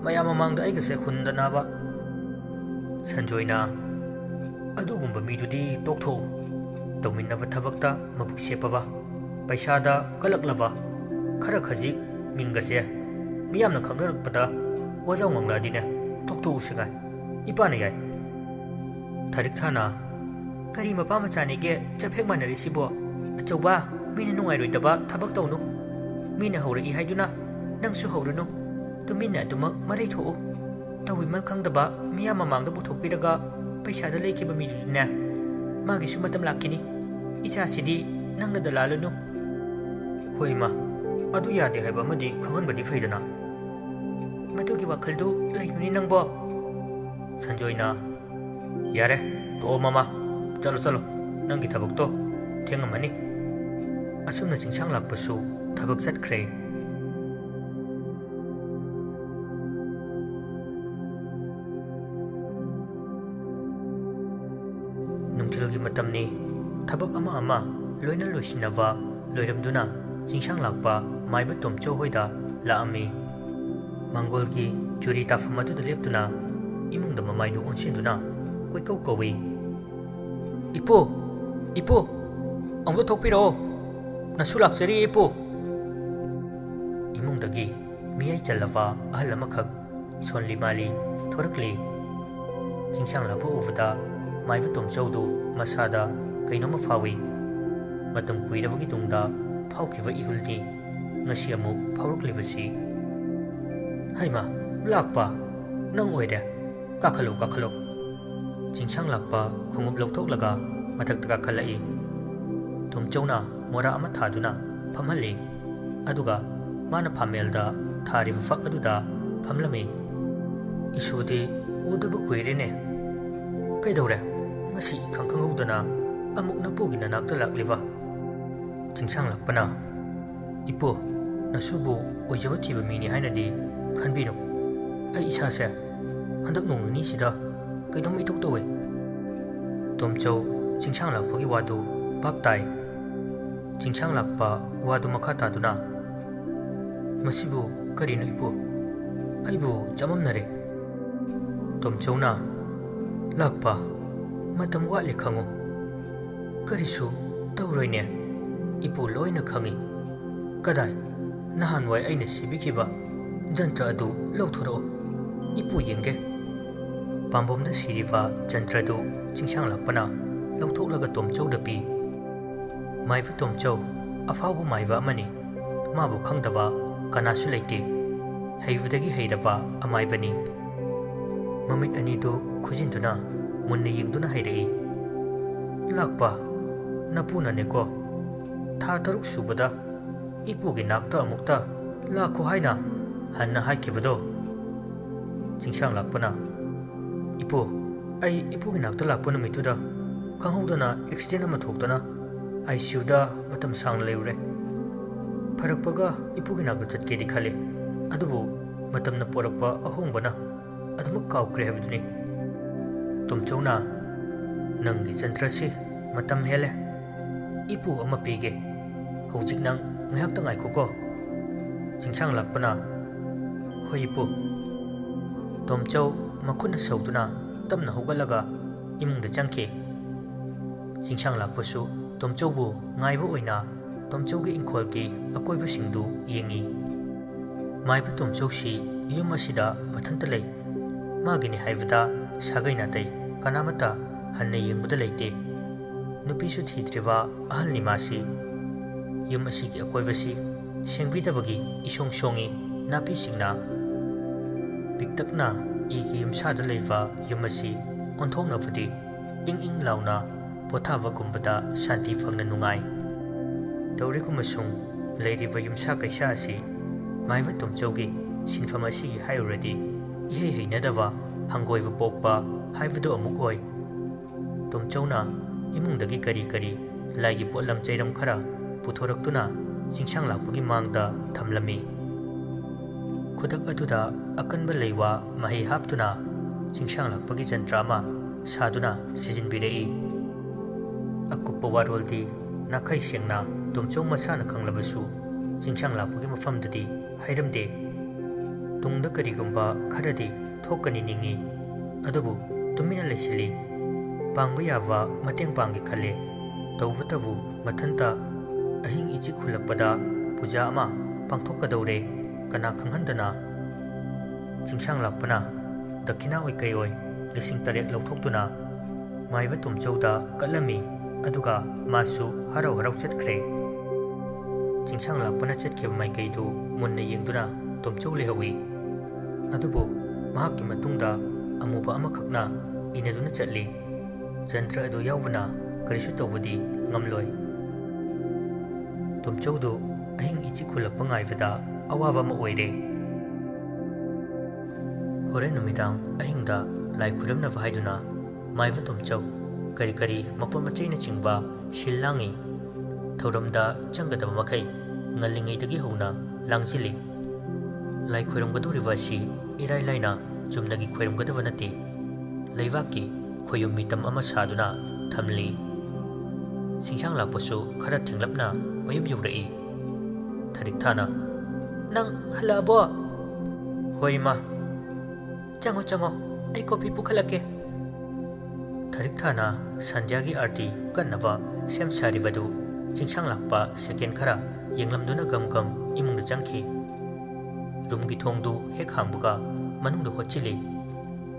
ꯃꯌꯥꯝ ꯃꯃꯥꯡꯗ ꯑꯩꯒꯁꯦ ꯍꯨꯟꯗꯅꯕ꯫" ꯁꯟꯖꯣꯏꯅ, "ꯑꯗꯨꯒꯨꯝꯕ ꯃꯤꯗꯨꯗꯤ ꯇꯣꯛꯊꯣꯛꯎ꯫ ꯇꯧꯃꯤꯟꯅꯕ ꯊꯕꯛꯇ ꯃꯕꯨꯛ ꯁꯦꯞꯄꯕ, ꯄꯩꯁꯥꯗ ꯀꯜꯂꯛꯂꯕ, ꯈꯔ ꯈꯖꯤꯛ ꯃꯤꯡꯒꯁꯦ ꯃꯤꯌꯥꯝꯅ ꯈꯪꯅꯔꯛꯄꯗ ꯋꯥꯖꯥꯎ ꯉꯥꯡꯂꯛꯑꯗꯤꯅꯦ, ꯇꯣꯛꯊꯣꯛꯎꯁꯦ ꯉꯥꯏ꯫ ꯏꯄꯥꯅ ꯌꯥꯏ꯫" ꯊꯥꯔꯤꯛ ꯊꯥꯅ, "ꯀꯔꯤ ꯃꯄꯥ ꯃꯆꯥꯅꯤꯒꯦ ꯆꯐꯦꯛ ꯃꯥꯟꯅꯔꯤꯁꯤꯕꯣ? ꯑꯆꯧꯕ, ꯃꯤꯅ ꯅꯨꯡꯉꯥꯏꯔꯣꯏꯗꯕ ꯊꯕꯛ ꯇꯧꯅꯨ꯫ ꯃꯤꯅ ꯍꯧꯔꯛꯏ ꯍꯥꯏꯗꯨꯅ ꯅꯪꯁꯨ ꯍꯧꯔꯨꯅꯨ꯫ ꯇꯨꯃꯤꯟꯅ ꯑꯗꯨꯃꯛ ꯃꯔꯩ ꯊꯣꯛꯎ꯫ ꯇꯧꯕꯤꯃꯜ ꯈꯪꯗꯕ ꯃꯤꯌꯥꯝ ꯃꯃꯥꯡꯗ ꯄꯨꯊꯣꯛꯄꯤꯔꯒ ꯄꯩꯁꯥꯗ ꯂꯩꯈꯤꯕ ꯃꯤꯗꯨꯗꯤꯅꯦ, ꯃꯥꯒꯤꯁꯨ ꯃꯇꯝ ꯂꯥꯛꯈꯤꯅꯤ꯫ ꯏꯆꯥꯁꯤꯗꯤ ꯅꯪꯅꯗ ꯂꯥꯜꯂꯨꯅꯨ꯫" "ꯍꯣꯏ ꯏꯃꯥ, ꯑꯗꯨ ꯌꯥꯗꯦ ꯍꯥꯏꯕ ꯑꯃꯗꯤ ꯈꯪꯍꯟꯕꯗꯤ ꯐꯩꯗꯅ꯫" "ꯃꯗꯨꯒꯤ ꯋꯥꯈꯜꯗꯨ ꯂꯩꯒꯅꯤ ꯅꯪꯕꯣ?" ꯁꯟꯖꯣꯏꯅ, "ꯌꯥꯔꯦ, ꯇꯣꯛꯑꯣ ꯃꯃꯥ, ꯆꯠꯂꯣ ꯆꯠꯂꯣ, ꯅꯪꯒꯤ ꯊꯕꯛꯇꯣ ꯊꯦꯡꯉꯝꯃꯅꯤ꯫" ꯑꯁꯨꯝꯅ ꯆꯤꯡꯁꯥꯡ ꯂꯥꯛꯄꯁꯨ ꯊꯕꯛ ꯆꯠꯈ꯭ꯔꯦ꯫ ꯅꯨꯡꯊꯤꯜꯒꯤ ꯃꯇꯝꯅꯤ꯫ ꯊꯕꯛ ꯑꯃ ꯑꯃ ꯂꯣꯏꯅ ꯂꯣꯏꯁꯤꯟꯅꯕ ꯂꯣꯏꯔꯝꯗꯨꯅ ꯆꯤꯡꯁꯥꯡ ꯂꯥꯛꯄ ꯃꯥꯏꯕ ꯇꯣꯝꯆꯧ ꯍꯣꯏꯗ ꯂꯥꯛꯑꯝꯃꯤ꯫ ꯃꯪꯒꯣꯜꯒꯤ ꯆꯨꯔꯤ ꯇꯥꯐꯝ ꯑꯗꯨꯗ ꯂꯦꯞꯇꯨꯅ ꯏꯃꯨꯡꯗ ꯃꯃꯥꯏꯗꯨ ꯑꯣꯟꯁꯤꯟꯗꯨꯅ ꯀꯣꯏꯀꯧ ꯀꯧꯏ꯫ "ꯏꯄꯨ! ꯏꯄꯨ! ꯑꯃꯨꯛꯇ ꯊꯣꯛꯄꯤꯔꯛꯑꯣ! ꯅꯁꯨ ꯂꯥꯛꯆꯔꯤ, ꯏꯄꯨ!" ꯏꯃꯨꯡꯗꯒꯤ ꯃꯤꯌꯥꯏ ꯆꯜꯂꯕ ꯑꯍꯜ ꯑꯃꯈꯛ ꯁꯣꯟꯂꯤ ꯃꯥꯜꯂꯤ ꯊꯣꯔꯛꯂꯤ꯫ ꯆꯤꯡꯁꯥꯡ ꯂꯥꯛꯄ ꯎꯕꯗ ꯃꯥꯏꯕ ꯇꯣꯝꯆꯧꯗꯨ ꯃꯁꯥꯗ ꯀꯩꯅꯣꯝꯃ ꯐꯥꯎꯏ꯫ ꯃꯇꯝ ꯀꯨꯏꯔꯕꯒꯤ ꯇꯨꯡꯗ ꯐꯥꯎꯈꯤꯕ ꯏꯍꯨꯜꯅꯤ ꯉꯁꯤ ꯑꯃꯨꯛ ꯐꯥꯎꯔꯛꯂꯤꯕꯁꯤ꯫ "ꯍꯩꯃꯥ, ꯂꯥꯛꯄ! ꯅꯪ ꯑꯣꯏꯔꯦ꯫ ꯀꯥꯈꯠꯂꯣ, ꯀꯥꯈꯠꯂꯣ!" ꯆꯤꯡꯁꯥꯡ ꯂꯥꯛꯄ ꯈꯣꯡꯎꯞ ꯂꯧꯊꯣꯛꯂꯒ ꯃꯊꯛꯇ ꯀꯥꯈꯠꯂꯛꯏ꯫ ꯇꯣꯝꯆꯧꯅ ꯃꯣꯔꯥ ꯑꯃ ꯊꯥꯗꯨꯅ ꯐꯝꯍꯜꯂꯤ꯫ ꯑꯗꯨꯒ ꯃꯥꯅ ꯐꯥꯃꯦꯜꯗ ꯊꯥꯔꯤꯕ ꯐꯛ ꯑꯗꯨꯗ ꯐꯝꯂꯝꯃꯤ꯫ "ꯏꯁꯨꯗꯤ ꯎꯗꯕ ꯀꯨꯏꯔꯦꯅꯦ꯫ ꯀꯩꯗꯧꯔꯦ? ꯉꯁꯤ ꯏꯈꯪ ꯈꯪꯍꯧꯗꯅ ꯑꯃꯨꯛ ꯅꯄꯨꯒꯤ ꯅꯅꯥꯛꯇ ꯂꯥꯛꯂꯤꯕ?" ꯆꯤꯡꯁꯥꯡ ꯂꯥꯛꯄꯅ, "ꯏꯄꯨ, ꯅꯁꯨꯕꯨ ꯑꯣꯏꯖꯕ ꯊꯤꯕ ꯃꯤꯅꯤ ꯍꯥꯏꯅꯗꯤ ꯈꯟꯕꯤꯅꯨ꯫ ꯑꯩ ꯏꯁꯥꯁꯦ ꯍꯟꯗꯛ ꯅꯣꯡ ꯅꯤꯅꯤꯁꯤꯗ ꯀꯩꯅꯣꯝ ꯏꯇꯧ ꯇꯧꯏ꯫" ꯇꯣꯝꯆꯧ ꯆꯤꯡꯁꯥꯡ ꯂꯥꯛꯄꯒꯤ ꯋꯥꯗꯨ ꯚꯥꯞ ꯇꯥꯏ꯫ ꯆꯤꯡꯁꯥꯡ ꯂꯥꯛꯄ ꯋꯥꯗꯨ ꯃꯈꯥ ꯇꯥꯗꯨꯅ, "ꯃꯁꯤꯕꯨ ꯀꯔꯤꯅꯣ ꯏꯄꯨ? ꯑꯩꯕꯨ ꯆꯃꯝꯅꯔꯦ꯫" ꯇꯣꯝꯆꯧꯅ, "ꯂꯥꯛꯄ, ꯃꯇꯝ ꯋꯥꯠꯂꯤ ꯈꯪꯉꯨ꯫ ꯀꯔꯤꯁꯨ ꯇꯧꯔꯣꯏꯅꯦ, ꯏꯄꯨ ꯂꯣꯏꯅ ꯈꯪꯏ꯫ ꯀꯗꯥꯏ, ꯅꯍꯥꯟꯋꯥꯏ ꯑꯩꯅ ꯁꯤꯕꯤꯈꯤꯕ ꯖꯟꯇ꯭ꯔ ꯑꯗꯨ ꯂꯧꯊꯣꯔꯛꯎ, ꯏꯄꯨ ꯌꯦꯡꯒꯦ꯫" ꯄꯥꯝꯕꯣꯝꯗ ꯁꯤꯔꯤꯕ ꯖꯟꯇ꯭ꯔꯗꯨ ꯆꯤꯡꯁꯥꯡ ꯂꯥꯛꯄꯅ ꯂꯧꯊꯣꯛꯂꯒ ꯇꯣꯝꯆꯧꯗ ꯄꯤ꯫ ꯃꯥꯏꯕ ꯇꯣꯝꯆꯧ ꯑꯐꯥꯎꯕ ꯃꯥꯏꯕ ꯑꯃꯅꯤ꯫ ꯃꯥꯕꯨ ꯈꯪꯗꯕ ꯀꯅꯥꯁꯨ ꯂꯩꯇꯦ꯫ ꯍꯩꯕꯗꯒꯤ ꯍꯩꯔꯕ ꯑꯃꯥꯏꯕꯅꯤ꯫ ꯃꯃꯤꯠ ꯑꯅꯤꯗꯨ ꯈꯨꯖꯤꯟꯗꯨꯅ ꯃꯨꯟꯅ ꯌꯦꯡꯗꯨꯅ ꯍꯥꯏꯔꯛꯏ, "ꯂꯥꯛꯄ, ꯅꯄꯨꯅꯅꯦꯀꯣ, ꯊꯥ ꯇꯔꯨꯛ ꯁꯨꯕꯗ ꯏꯄꯨꯒꯤ ꯅꯥꯛꯇ ꯑꯃꯨꯛꯇ ꯂꯥꯛꯈꯣ ꯍꯥꯏꯅ ꯍꯟꯅ ꯍꯥꯏꯈꯤꯕꯗꯣ?" ꯆꯤꯡꯁꯥꯡ ꯂꯥꯛꯄꯅ, "ꯏꯄꯨ, ꯑꯩ ꯏꯄꯨꯒꯤ ꯅꯥꯛꯇ ꯂꯥꯛꯄ ꯅꯨꯃꯤꯠꯇꯨꯗ ꯈꯪꯍꯧꯗꯅ ꯑꯦꯛꯁꯤꯗꯦꯟ ꯑꯃ ꯊꯣꯛꯇꯅ ꯑꯥꯏ ꯁꯤ ꯌꯨꯗ ꯃꯇꯝ ꯁꯥꯡꯅ ꯂꯩꯔꯨꯔꯦ꯫ ꯐꯔꯛꯄꯒ ꯏꯄꯨꯒꯤ ꯅꯥꯛꯇ ꯆꯠꯀꯦꯗꯤ ꯈꯜꯂꯤ, ꯑꯗꯨꯕꯨ ꯃꯇꯝꯅ ꯄꯣꯔꯛꯄ ꯑꯍꯣꯡꯕꯅ ꯑꯗꯨꯃꯛ ꯀꯥꯎꯈ꯭ꯔꯦ ꯍꯥꯏꯕꯗꯨꯅꯤ꯫" ꯇꯣꯝꯆꯧꯅ, "ꯅꯪꯒꯤ ꯖꯟꯇ꯭ꯔꯁꯤ ꯃꯇꯝ ꯍꯦꯜꯂꯦ꯫ ꯏꯄꯨ ꯑꯃ ꯄꯤꯒꯦ꯫ ꯍꯧꯖꯤꯛ ꯅꯪ ꯉꯥꯏꯍꯥꯛꯇ ꯉꯥꯏꯈꯣꯀꯣ꯫ ꯆꯤꯡꯁꯥꯡ ꯂꯥꯛꯄꯅ, "ꯍꯣꯏ ꯏꯄꯨ"꯫ ꯇꯣꯝꯆꯧ ꯃꯈꯨꯠꯅ ꯁꯧꯗꯨꯅ ꯇꯞꯅ ꯍꯧꯒꯠꯂꯒ ꯏꯃꯨꯡꯗ ꯆꯪꯈꯤ꯫ ꯆꯤꯡꯁꯥꯡ ꯂꯥꯛꯄꯁꯨ ꯇꯣꯝꯆꯧꯕꯨ ꯉꯥꯏꯕ ꯑꯣꯏꯅ ꯇꯣꯝꯆꯧꯒꯤ ꯏꯪꯈꯣꯜꯒꯤ ꯑꯀꯣꯏꯕꯁꯤꯡꯗꯨ ꯌꯦꯡꯉꯤ꯫ ꯃꯥꯏꯕ ꯇꯣꯝꯆꯧꯁꯤ ꯌꯨꯝ ꯑꯁꯤꯗ ꯃꯊꯟꯇ ꯂꯩ꯫ ꯃꯥꯒꯤꯅꯤ ꯍꯥꯏꯕꯗ ꯁꯥꯒꯩ ꯅꯥꯇꯩ ꯀꯅꯥꯃꯠꯇ ꯍꯟꯅ ꯌꯦꯡꯕꯗ ꯂꯩꯇꯦ꯫ ꯅꯨꯄꯤꯁꯨ ꯊꯤꯗ꯭ꯔꯤꯕ ꯑꯍꯜꯅꯤ ꯃꯥꯁꯤ꯫ ꯌꯨꯝ ꯑꯁꯤꯒꯤ ꯑꯀꯣꯏꯕꯁꯤ ꯁꯦꯡꯕꯤꯗꯕꯒꯤ ꯏꯁꯣꯡ ꯁꯣꯡꯉꯤ ꯅꯥꯄꯤꯁꯤꯡꯅ꯫ ꯄꯤꯛꯇꯛꯅ ꯏꯒꯤ ꯌꯨꯝꯁꯥꯗ ꯂꯩꯕ ꯌꯨꯝ ꯑꯁꯤ ꯑꯣꯟꯊꯣꯛꯅꯕꯨꯗꯤ ꯏꯪ ꯏꯪ ꯂꯥꯎꯅ ꯄꯣꯊꯥꯕꯒꯨꯝꯕꯗ ꯁꯥꯟꯇꯤ ꯐꯪꯅ ꯅꯨꯡꯉꯥꯏ꯫ ꯇꯧꯔꯤꯒꯨꯝꯕꯁꯨꯡ ꯂꯩꯔꯤꯕ ꯌꯨꯝꯁꯥ ꯀꯩꯁꯥ ꯑꯁꯤ ꯃꯥꯏꯕ ꯇꯣꯝꯆꯧꯒꯤ ꯁꯤꯟꯐꯝ ꯑꯁꯤꯒꯤ ꯍꯥꯏꯔꯨꯔꯗꯤ ꯏꯍꯩ ꯍꯩꯅꯗꯕ, ꯍꯪꯒꯣꯏꯕ ꯄꯣꯛꯄ ꯍꯥꯏꯕꯗꯨ ꯑꯃꯨꯛ ꯑꯣꯏ꯫ ꯇꯣꯝꯆꯧꯅ ꯏꯃꯨꯡꯗꯒꯤ ꯀꯔꯤ ꯀꯔꯤ ꯂꯥꯏꯒꯤ ꯄꯣꯠꯂꯝ ꯆꯩꯔꯝ ꯈꯔ ꯄꯨꯊꯣꯔꯛꯇꯨꯅ ꯆꯤꯡꯁꯥꯡ ꯂꯥꯛꯄꯒꯤ ꯃꯥꯡꯗ ꯊꯝꯂꯝꯃꯤ꯫ ꯈꯨꯗꯛ ꯑꯗꯨꯗ ꯑꯀꯟꯕ ꯂꯩꯋꯥ ꯃꯍꯩ ꯍꯥꯞꯇꯨꯅ ꯆꯤꯡꯁꯥꯡ ꯂꯥꯛꯄꯒꯤ ꯖꯟꯇ꯭ꯔ ꯑꯃ ꯁꯥꯗꯨꯅ ꯁꯤꯖꯤꯟꯕꯤꯔꯛꯏ꯫ ꯑꯀꯨꯞꯄ ꯋꯥꯔꯣꯜꯗꯤ ꯅꯥꯈꯩ ꯁꯦꯡꯅ ꯇꯣꯝꯆꯧ ꯃꯁꯥꯅ ꯈꯪꯂꯕꯁꯨ ꯆꯤꯡꯁꯥꯡ ꯂꯥꯛꯄꯒꯤ ꯃꯐꯝꯗꯗꯤ ꯍꯥꯏꯔꯝꯗꯦ꯫ ꯇꯨꯡꯗ ꯀꯔꯤꯒꯨꯝꯕ ꯈꯔꯗꯤ ꯊꯣꯛꯀꯅꯤ ꯅꯤꯡꯏ꯫ ꯑꯗꯨꯕꯨ ꯇꯨꯃꯤꯟꯅ ꯂꯩꯁꯤꯜꯂꯤ꯫ ꯄꯥꯡꯕ ꯌꯥꯕ ꯃꯇꯦꯡ ꯄꯥꯡꯒꯦ ꯈꯜꯂꯦ꯫ ꯇꯧꯕꯇꯕꯨ ꯃꯊꯟꯇ ꯑꯍꯤꯡ ꯏꯆꯤꯛ ꯈꯨꯜꯂꯛꯄꯗ ꯄꯨꯖꯥ ꯑꯃ ꯄꯥꯡꯊꯣꯛꯀꯗꯧꯔꯦ꯫ ꯀꯅꯥ ꯈꯪꯍꯟꯗꯅ ꯆꯤꯡꯁꯥꯡ ꯂꯥꯛꯄꯅ ꯗꯈꯤꯅꯥ ꯑꯣꯏ ꯀꯩ ꯑꯣꯏ ꯂꯤꯁꯤꯡ ꯇꯔꯦꯠ ꯂꯧꯊꯣꯛꯇꯨꯅ ꯃꯥꯏꯕ ꯇꯣꯝꯆꯧꯗ ꯀꯠꯂꯝꯃꯤ꯫ ꯑꯗꯨꯒ ꯃꯥꯁꯨ ꯍꯔꯥꯎ ꯍꯔꯥꯎ ꯆꯠꯈ꯭ꯔꯦ꯫ ꯆꯤꯡꯁꯥꯡ ꯂꯥꯛꯄꯅ ꯆꯠꯈꯤꯕ ꯃꯥꯏꯀꯩꯗꯨ ꯃꯨꯟꯅ ꯌꯦꯡꯗꯨꯅ ꯇꯣꯝꯆꯧ ꯂꯩꯍꯧꯏ꯫ ꯑꯗꯨꯕꯨ ꯃꯍꯥꯛꯀꯤ ꯃꯇꯨꯡꯗ ꯑꯃꯨꯕ ꯑꯃꯈꯛꯅ ꯏꯟꯅꯗꯨꯅ ꯆꯠꯂꯤ꯫ ꯖꯟꯇ꯭ꯔ ꯑꯗꯨ ꯌꯥꯎꯕꯅ ꯀꯔꯤꯁꯨ ꯇꯧꯕꯗꯤ ꯉꯝꯂꯣꯏ꯫ ꯇꯣꯝꯆꯧꯗꯨ ꯑꯍꯤꯡ ꯏꯆꯤꯛ ꯈꯨꯜꯂꯛꯄ ꯉꯥꯏꯕꯗ ꯑꯋꯥꯕ ꯑꯃ ꯑꯣꯏꯔꯦ꯫ ꯍꯣꯔꯦꯟ ꯅꯨꯃꯤꯗꯥꯡ ꯑꯍꯤꯡꯗ ꯂꯥꯏ ꯈꯨꯔꯨꯝꯅꯕ ꯍꯥꯏꯗꯨꯅ ꯃꯥꯏꯕ ꯇꯣꯝꯆꯧ ꯀꯔꯤ ꯀꯔꯤ ꯃꯄꯣꯠ ꯃꯆꯩꯅꯆꯤꯡꯕ ꯁꯤꯜ ꯂꯥꯡꯏ꯫ ꯊꯧꯔꯝꯗ ꯆꯪꯒꯗꯕ ꯃꯈꯩ ꯉꯜꯂꯤꯉꯩꯗꯒꯤ ꯍꯧꯅ ꯂꯥꯡꯁꯤꯜꯂꯤ꯫ ꯂꯥꯏ ꯈꯣꯏꯔꯝꯒꯗꯧꯔꯤꯕ ꯑꯁꯤ ꯏꯔꯥꯏ ꯂꯥꯏꯅ ꯆꯨꯝꯅꯒꯤ ꯈꯣꯏꯔꯝꯒꯗꯕ ꯅꯠꯇꯦ꯫ ꯂꯩꯕꯥꯛꯀꯤ ꯈꯣꯌꯨꯝ ꯃꯤꯇꯝ ꯑꯃ ꯁꯥꯗꯨꯅ ꯊꯝꯂꯤ꯫ ꯆꯤꯡꯁꯥꯡ ꯂꯥꯛꯄꯁꯨ ꯈꯔ ꯊꯦꯡꯂꯞꯅ ꯃꯌꯨꯝ ꯌꯧꯔꯛꯏ꯫ ꯊꯔꯤꯛ ꯊꯥꯅ "ꯅꯪ ꯍꯜꯂꯛꯑꯕꯣ?" "ꯍꯣꯏ, ꯏꯃꯥ꯫ ꯆꯪꯉꯣ, ꯆꯪꯉꯣ, ꯑꯩ ꯀꯣꯐꯤ ꯄꯨꯈꯠꯂꯛꯀꯦ꯫" ꯊꯥꯔꯤꯛ ꯊꯥꯅ ꯁꯟꯙ꯭ꯌꯥꯒꯤ ꯑꯥꯔꯇꯤ ꯀꯠꯅꯕ ꯁꯦꯝ ꯁꯥꯔꯤꯕꯗꯨ ꯆꯤꯡꯁꯥꯡ ꯂꯥꯛꯄ ꯁꯦꯀꯦꯟ ꯈꯔ ꯌꯦꯡꯂꯝꯗꯨꯅ ꯒꯝ ꯒꯝ ꯏꯃꯨꯡꯗ ꯆꯪꯈꯤ꯫ ꯔꯨꯝꯒꯤ ꯊꯣꯡꯗꯨ ꯍꯦꯛ ꯍꯥꯡꯕꯒ ꯃꯅꯨꯡꯗ ꯍꯣꯠꯆꯤꯜꯂꯤ꯫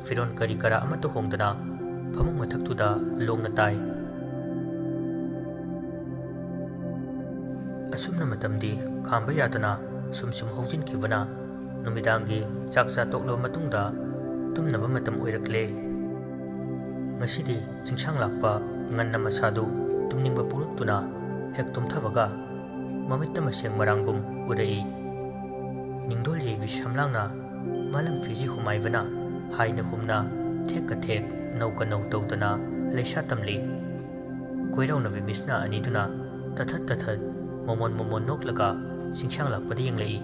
ꯐꯤꯔꯣꯜ ꯀꯔꯤ ꯀꯔꯥ ꯑꯃꯠꯇ ꯍꯣꯡꯗꯅ ꯐꯃꯨꯡ ꯃꯊꯛꯇꯨꯗ ꯂꯣꯡꯅ ꯇꯥꯏ꯫ ꯑꯁꯨꯝꯅ ꯃꯇꯝꯗꯤ ꯈꯥꯝꯕ ꯌꯥꯗꯅ ꯁꯨꯝ ꯁꯨꯝ ꯍꯧꯖꯤꯟꯈꯤꯕꯅ ꯅꯨꯃꯤꯗꯥꯡꯒꯤ ꯆꯥꯛ ꯆꯥ ꯇꯣꯛꯂꯕ ꯃꯇꯨꯡꯗ ꯇꯨꯝꯅꯕ ꯃꯇꯝ ꯑꯣꯏꯔꯛꯂꯦ꯫ ꯉꯁꯤꯗꯤ ꯆꯤꯡꯁꯥꯡ ꯂꯥꯛꯄ ꯉꯟꯅ ꯃꯁꯥꯗꯨ ꯇꯨꯝꯅꯤꯡꯕ ꯄꯣꯛꯂꯛꯇꯨꯅ ꯍꯦꯛ ꯇꯨꯝꯊꯕꯒ ꯃꯃꯤꯠꯇ ꯃꯁꯦꯡ ꯃꯔꯥꯡꯒꯨꯝ ꯎꯔꯛꯏ꯫ ꯅꯤꯡꯗꯣꯜ ꯌꯩꯕꯤ ꯁꯝꯂꯥꯡꯅ ꯃꯥꯂꯪ ꯐꯤꯖꯤ ꯍꯨꯃꯥꯏꯕꯅ ꯍꯥꯏꯅ ꯍꯨꯝꯅ ꯊꯦꯛꯀ ꯊꯦꯛ ꯅꯧꯀ ꯅꯧ ꯇꯧꯗꯅ ꯂꯩꯁꯥ ꯇꯝꯂꯤ꯫ ꯀꯣꯏꯔꯥꯎꯅꯕꯤ ꯃꯤꯁꯅ ꯑꯅꯤꯗꯨꯅ ꯇꯊꯠ ꯇꯊꯠ ꯃꯣꯃꯣꯟ ꯃꯣꯃꯣꯟ ꯅꯣꯛꯂꯒ ꯆꯤꯡꯁꯥꯡ ꯂꯥꯛꯄꯗ ꯌꯦꯡꯂꯛꯏ꯫